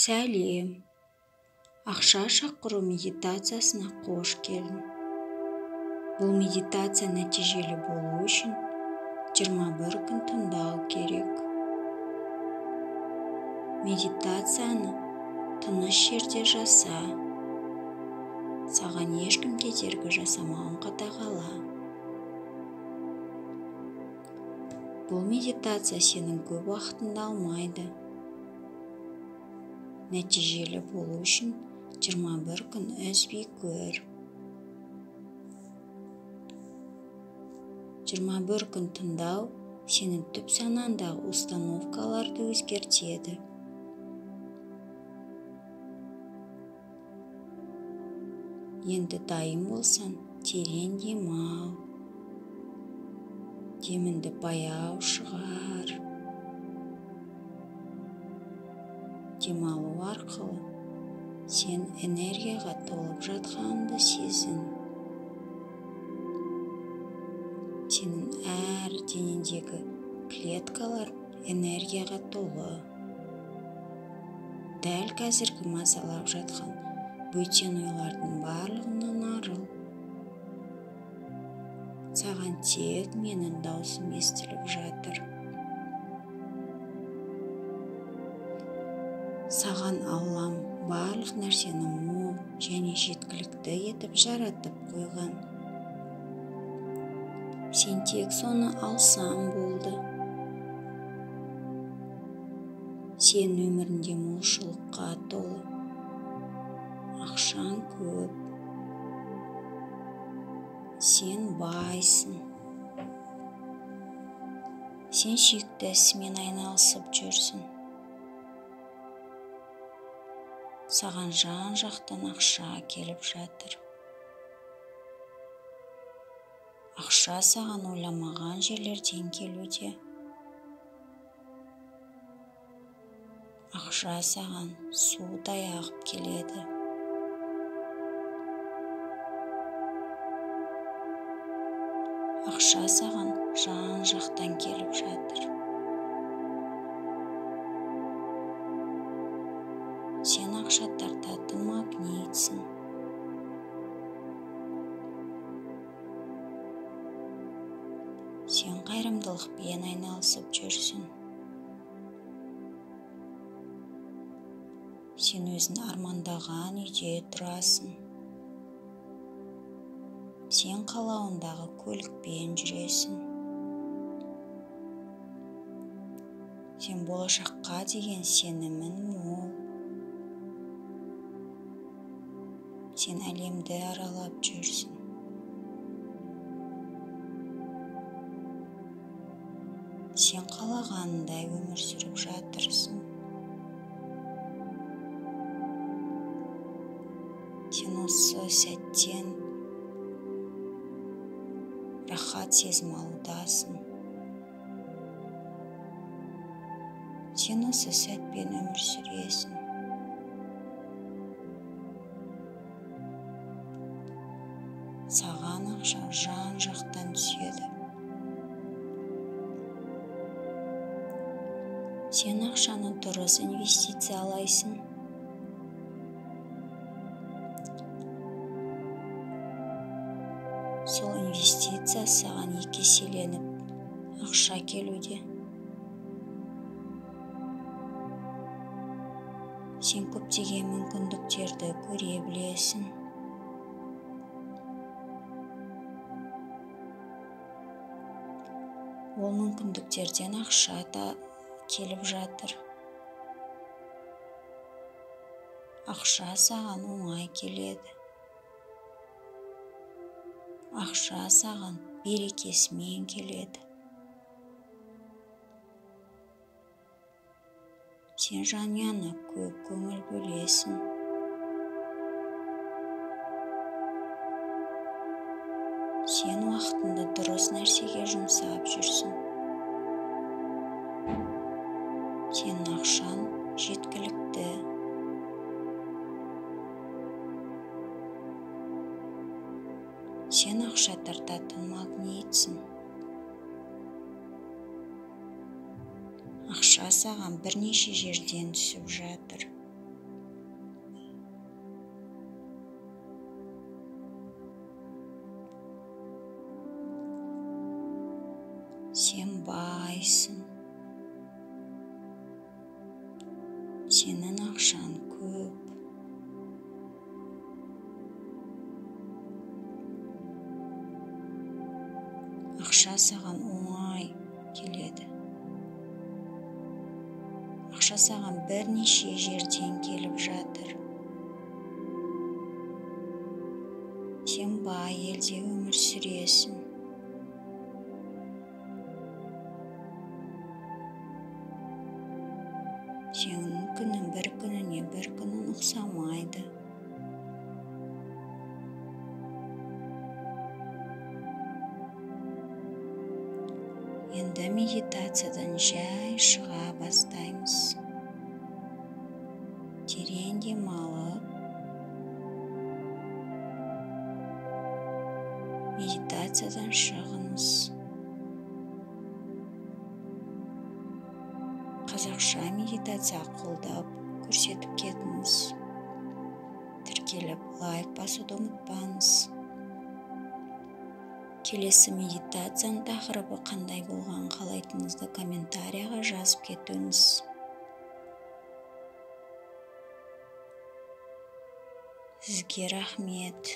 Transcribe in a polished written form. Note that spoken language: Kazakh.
Сәлем! Ақша шақыру медитациясына қош келдің. Бұл медитация нәтижелі болу үшін 21 күн тыңдау керек. Медитацияны тыныш жерде жаса. Саған ешкім кедергі жасамауын қадағала. Бұл медитация сенің көп уақытыңды алмайды. Нәтижелі болу үшін 21 күн үзбей көр. 21 күн тыңдау сенің түп санаңдағы установкаларды өзгертеді. Енді дайын болсаң, терең дем ал. Деміңді баяу шығар. Демалу арқылы сен энергияға толып жатқаныңды сезін. Сенің әр денеңдегі клеткалар энергияға толы. Дәл қазіргі мазалап жатқан бөтен ойлардың барлығынан арыл. Саған тек менің даусым естіліп жатыр. Саған Аллам барлық нәрсені мол және жеткілікті етіп жаратып қойған. Сен тек соны алсаң болды. Сен өміріңде молшылыққа толы. Ақшаң көп. Сен байсың. Сен сүйікті ісімен айналысып жүрсің. Саған жан-жақтан ақша келіп жатыр. Ақша саған ойламаған жерлерден келуде. Ақша саған судай ағып келеді. Ақша саған жан-жақтан келіп жатыр. Сен ақша тартатын магнитсің. Сен қайырымдылықпен айналысып жүрсің. Сен өзің армандаған үйде тұрасың. Сен қалауындағы көлікпен жүресің. Сен болашаққа деген сенімің мол. Сен әлемді аралап жүрсің. Сен қалағаныңдай өмір сүріп жатырсың. Сен осы сәттен рахат сезім алудасың. Сен осы сәтпен өмір сүресің. Саған ақша жан-жақтан түседі. Сен ақшаны дұрыс инвестициялайсың. Сол инвестиция саған екі еселеніп ақша келуде. Сен көптеген мүмкіндіктерді көре білесің. Ол мүмкіндіктерден ақша да келіп жатыр. Ақша саған оңай келеді. Ақша саған берекесімен келеді. Сен жанұяңа көп көңіл бөлесің. Сен уақытыңды дұрыс нәрсеге жұмсап жүрсің. Сенің ақшаң жеткілікті. Сен ақша тартатын магнитсің. Ақша саған бірнеше жерден түсіп жатыр. Сен байсың. Сенің ақшаң көп. Ақша саған оңай келеді. Ақша саған бірнеше жерден келіп жатыр. Сен бай елде өмір сүресің. Сенің күнің бір күніне бір күнің ұқсамайды. Енді медитациядан жай шыға бастаймыз. Терең демалып, медитациядан шығыңыз. Қазақша медитация қолдап көрсетіп кетіңіз. Тіркеліп лайк басуды ұмытпаңыз. Келесі медитацияның тақырыбы қандай болғанын қалайтыныңызды комментарияға жазып кетіңіз. Сізге рахмет.